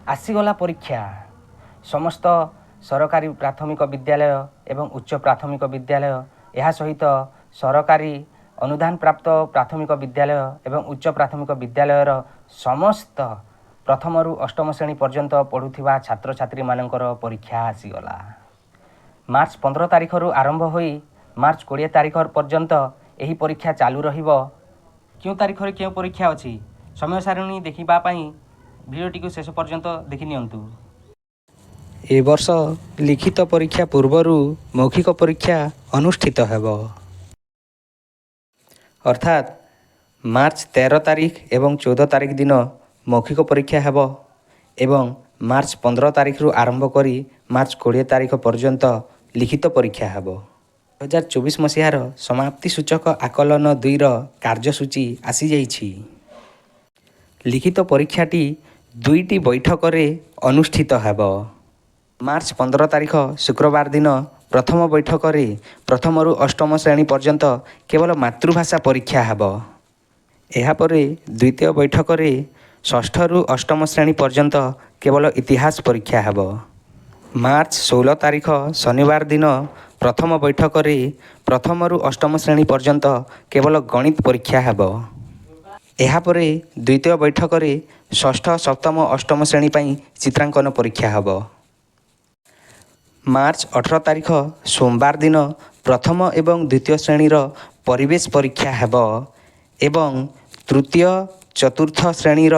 ଆସିଗଲା ପରୀକ୍ଷା। ସମସ୍ତ ସରକାରୀ ପ୍ରାଥମିକ ବିଦ୍ୟାଳୟ ଏବଂ ଉଚ୍ଚ ପ୍ରାଥମିକ ବିଦ୍ୟାଳୟ, ଏହା ସହିତ ସରକାରୀ ଅନୁଦାନ ପ୍ରାପ୍ତ ପ୍ରାଥମିକ ବିଦ୍ୟାଳୟ ଏବଂ ଉଚ୍ଚ ପ୍ରାଥମିକ ବିଦ୍ୟାଳୟର ସମସ୍ତ ପ୍ରଥମରୁ ଅଷ୍ଟମ ଶ୍ରେଣୀ ପର୍ଯ୍ୟନ୍ତ ପଢ଼ୁଥିବା ଛାତ୍ରଛାତ୍ରୀମାନଙ୍କର ପରୀକ୍ଷା ଆସିଗଲା। ମାର୍ଚ୍ଚ 15 ତାରିଖରୁ ଆରମ୍ଭ ହୋଇ ମାର୍ଚ୍ଚ 20 ତାରିଖ ପର୍ଯ୍ୟନ୍ତ ଏହି ପରୀକ୍ଷା ଚାଲୁ ରହିବ। କେଉଁ ତାରିଖରେ କେଉଁ ପରୀକ୍ଷା ଅଛି, ସମୟ ସାରଣୀ ଦେଖିବା ପାଇଁ ଭିଡ଼ିଓଟିକୁ ଶେଷ ପର୍ଯ୍ୟନ୍ତ ଦେଖିନିଅନ୍ତୁ। ଏ ବର୍ଷ ଲିଖିତ ପରୀକ୍ଷା ପୂର୍ବରୁ ମୌଖିକ ପରୀକ୍ଷା ଅନୁଷ୍ଠିତ ହେବ। ଅର୍ଥାତ୍ ମାର୍ଚ୍ଚ 13 ତାରିଖ ଏବଂ 14 ତାରିଖ ଦିନ ମୌଖିକ ପରୀକ୍ଷା ହେବ ଏବଂ ମାର୍ଚ୍ଚ 15 ତାରିଖରୁ ଆରମ୍ଭ କରି ମାର୍ଚ୍ଚ 20 ତାରିଖ ପର୍ଯ୍ୟନ୍ତ ଲିଖିତ ପରୀକ୍ଷା ହେବ। 2024 ମସିହାର ସମାପ୍ତି ସୂଚକ ଆକଳନ 2ର କାର୍ଯ୍ୟସୂଚୀ ଆସିଯାଇଛି। ଲିଖିତ ପରୀକ୍ଷାଟି ଦୁଇଟି ବୈଠକରେ ଅନୁଷ୍ଠିତ ହେବ। ମାର୍ଚ୍ଚ 15 ତାରିଖ ଶୁକ୍ରବାର ଦିନ ପ୍ରଥମ ବୈଠକରେ ପ୍ରଥମରୁ ଅଷ୍ଟମ ଶ୍ରେଣୀ ପର୍ଯ୍ୟନ୍ତ କେବଳ ମାତୃଭାଷା ପରୀକ୍ଷା ହେବ। ଏହାପରେ ଦ୍ୱିତୀୟ ବୈଠକରେ ଷଷ୍ଠରୁ ଅଷ୍ଟମ ଶ୍ରେଣୀ ପର୍ଯ୍ୟନ୍ତ କେବଳ ଇତିହାସ ପରୀକ୍ଷା ହେବ। ମାର୍ଚ୍ଚ 16 ତାରିଖ ଶନିବାର ଦିନ ପ୍ରଥମ ବୈଠକରେ ପ୍ରଥମରୁ ଅଷ୍ଟମ ଶ୍ରେଣୀ ପର୍ଯ୍ୟନ୍ତ କେବଳ ଗଣିତ ପରୀକ୍ଷା ହେବ। ଏହାପରେ ଦ୍ୱିତୀୟ ବୈଠକରେ ଷଷ୍ଠ, ସପ୍ତମ, ଅଷ୍ଟମ ଶ୍ରେଣୀ ପାଇଁ ଚିତ୍ରାଙ୍କନ ପରୀକ୍ଷା ହେବ। ମାର୍ଚ୍ଚ 18 ତାରିଖ ସୋମବାର ଦିନ ପ୍ରଥମ ଏବଂ ଦ୍ୱିତୀୟ ଶ୍ରେଣୀର ପରିବେଶ ପରୀକ୍ଷା ହେବ ଏବଂ ତୃତୀୟ, ଚତୁର୍ଥ ଶ୍ରେଣୀର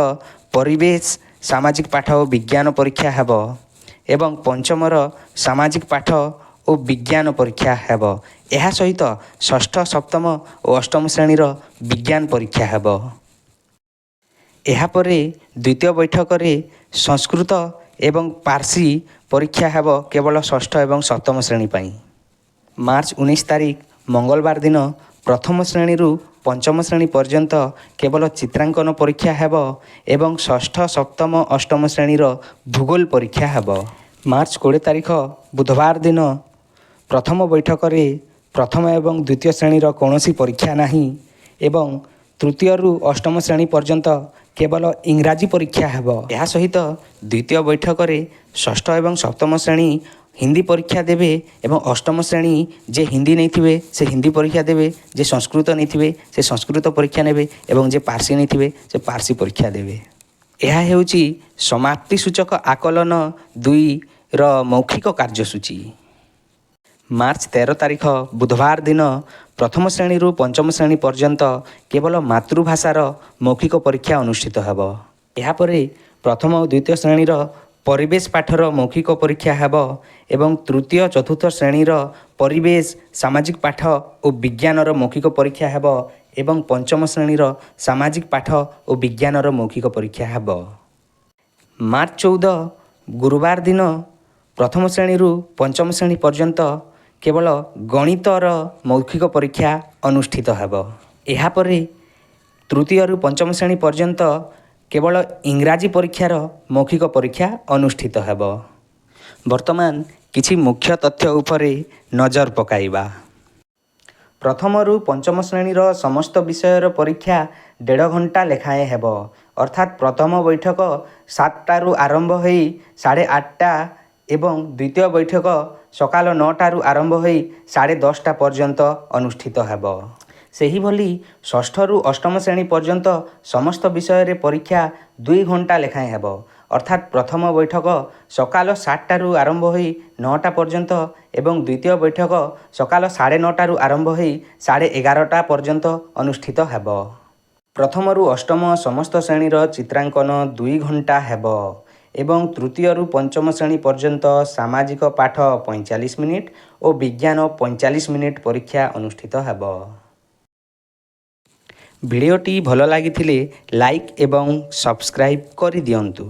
ପରିବେଶ, ସାମାଜିକ ପାଠ ଓ ବିଜ୍ଞାନ ପରୀକ୍ଷା ହେବ ଏବଂ ପଞ୍ଚମର ସାମାଜିକ ପାଠ ଓ ବିଜ୍ଞାନ ପରୀକ୍ଷା ହେବ। ଏହା ସହିତ ଷଷ୍ଠ, ସପ୍ତମ ଓ ଅଷ୍ଟମ ଶ୍ରେଣୀର ବିଜ୍ଞାନ ପରୀକ୍ଷା ହେବ। ଏହାପରେ ଦ୍ୱିତୀୟ ବୈଠକରେ ସଂସ୍କୃତ ଏବଂ ପାର୍ସୀ ପରୀକ୍ଷା ହେବ, କେବଳ ଷଷ୍ଠ ଏବଂ ସପ୍ତମ ଶ୍ରେଣୀ ପାଇଁ। ମାର୍ଚ୍ଚ 19 ତାରିଖ ମଙ୍ଗଳବାର ଦିନ ପ୍ରଥମ ଶ୍ରେଣୀରୁ ପଞ୍ଚମ ଶ୍ରେଣୀ ପର୍ଯ୍ୟନ୍ତ କେବଳ ଚିତ୍ରାଙ୍କନ ପରୀକ୍ଷା ହେବ ଏବଂ ଷଷ୍ଠ, ସପ୍ତମ, ଅଷ୍ଟମ ଶ୍ରେଣୀର ଭୂଗୋଳ ପରୀକ୍ଷା ହେବ। ମାର୍ଚ୍ଚ 20 ତାରିଖ ବୁଧବାର ଦିନ ପ୍ରଥମ ବୈଠକରେ ପ୍ରଥମ ଏବଂ ଦ୍ୱିତୀୟ ଶ୍ରେଣୀର କୌଣସି ପରୀକ୍ଷା ନାହିଁ ଏବଂ ତୃତୀୟରୁ ଅଷ୍ଟମ ଶ୍ରେଣୀ ପର୍ଯ୍ୟନ୍ତ କେବଳ ଇଂରାଜୀ ପରୀକ୍ଷା ହେବ। ଏହା ସହିତ ଦ୍ୱିତୀୟ ବୈଠକରେ ଷଷ୍ଠ ଏବଂ ସପ୍ତମ ଶ୍ରେଣୀ ହିନ୍ଦୀ ପରୀକ୍ଷା ଦେବେ ଏବଂ ଅଷ୍ଟମ ଶ୍ରେଣୀ ଯେ ହିନ୍ଦୀ ନେଇଥିବେ, ସେ ହିନ୍ଦୀ ପରୀକ୍ଷା ଦେବେ, ଯେ ସଂସ୍କୃତ ନେଇଥିବେ, ସେ ସଂସ୍କୃତ ପରୀକ୍ଷା ନେବେ ଏବଂ ଯେ ପାର୍ସୀ ନେଇଥିବେ, ସେ ପାର୍ସୀ ପରୀକ୍ଷା ଦେବେ। ଏହା ହେଉଛି ସମାପ୍ତି ସୂଚକ ଆକଳନ 2ର ମୌଖିକ କାର୍ଯ୍ୟସୂଚୀ। ମାର୍ଚ୍ଚ 13 ତାରିଖ ବୁଧବାର ଦିନ ପ୍ରଥମ ଶ୍ରେଣୀରୁ ପଞ୍ଚମ ଶ୍ରେଣୀ ପର୍ଯ୍ୟନ୍ତ କେବଳ ମାତୃଭାଷାର ମୌଖିକ ପରୀକ୍ଷା ଅନୁଷ୍ଠିତ ହେବ। ଏହାପରେ ପ୍ରଥମ ଓ ଦ୍ୱିତୀୟ ଶ୍ରେଣୀର ପରିବେଶ ପାଠର ମୌଖିକ ପରୀକ୍ଷା ହେବ ଏବଂ ତୃତୀୟ, ଚତୁର୍ଥ ଶ୍ରେଣୀର ପରିବେଶ, ସାମାଜିକ ପାଠ ଓ ବିଜ୍ଞାନର ମୌଖିକ ପରୀକ୍ଷା ହେବ ଏବଂ ପଞ୍ଚମ ଶ୍ରେଣୀର ସାମାଜିକ ପାଠ ଓ ବିଜ୍ଞାନର ମୌଖିକ ପରୀକ୍ଷା ହେବ। ମାର୍ଚ୍ଚ 14 ଗୁରୁବାର ଦିନ ପ୍ରଥମ ଶ୍ରେଣୀରୁ ପଞ୍ଚମ ଶ୍ରେଣୀ ପର୍ଯ୍ୟନ୍ତ କେବଳ ଗଣିତର ମୌଖିକ ପରୀକ୍ଷା ଅନୁଷ୍ଠିତ ହେବ। ଏହାପରେ ତୃତୀୟରୁ ପଞ୍ଚମ ଶ୍ରେଣୀ ପର୍ଯ୍ୟନ୍ତ କେବଳ ଇଂରାଜୀ ପରୀକ୍ଷାର ମୌଖିକ ପରୀକ୍ଷା ଅନୁଷ୍ଠିତ ହେବ। ବର୍ତ୍ତମାନ କିଛି ମୁଖ୍ୟ ତଥ୍ୟ ଉପରେ ନଜର ପକାଇବା। ପ୍ରଥମରୁ ପଞ୍ଚମ ଶ୍ରେଣୀର ସମସ୍ତ ବିଷୟର ପରୀକ୍ଷା ଦେଢ଼ ଘଣ୍ଟା ଲେଖାଏଁ ହେବ। ଅର୍ଥାତ୍ ପ୍ରଥମ ବୈଠକ 7ଟାରୁ ଆରମ୍ଭ ହୋଇ 8:30 ଏବଂ ଦ୍ୱିତୀୟ ବୈଠକ ସକାଳ 9ଟାରୁ ଆରମ୍ଭ ହୋଇ 10:30 ପର୍ଯ୍ୟନ୍ତ ଅନୁଷ୍ଠିତ ହେବ। ସେହିଭଳି ଷଷ୍ଠରୁ ଅଷ୍ଟମ ଶ୍ରେଣୀ ପର୍ଯ୍ୟନ୍ତ ସମସ୍ତ ବିଷୟରେ ପରୀକ୍ଷା 2 ଘଣ୍ଟା ଲେଖାଏଁ ହେବ। ଅର୍ଥାତ୍ ପ୍ରଥମ ବୈଠକ ସକାଳ 7ଟାରୁ ଆରମ୍ଭ ହୋଇ 9ଟା ପର୍ଯ୍ୟନ୍ତ ଏବଂ ଦ୍ୱିତୀୟ ବୈଠକ ସକାଳ 9:30ରୁ ଆରମ୍ଭ ହୋଇ 11:30 ପର୍ଯ୍ୟନ୍ତ ଅନୁଷ୍ଠିତ ହେବ। ପ୍ରଥମରୁ ଅଷ୍ଟମ ସମସ୍ତ ଶ୍ରେଣୀର ଚିତ୍ରାଙ୍କନ 2 ଘଣ୍ଟା ହେବ ଏବଂ ତୃତୀୟରୁ ପଞ୍ଚମ ଶ୍ରେଣୀ ପର୍ଯ୍ୟନ୍ତ ସାମାଜିକ ପାଠ 45 ମିନିଟ୍ ଓ ବିଜ୍ଞାନ 45 ମିନିଟ୍ ପରୀକ୍ଷା ଅନୁଷ୍ଠିତ ହେବ। ଭିଡ଼ିଓଟି ଭଲ ଲାଗିଥିଲେ ଲାଇକ୍ ଏବଂ ସବସ୍କ୍ରାଇବ୍ କରିଦିଅନ୍ତୁ।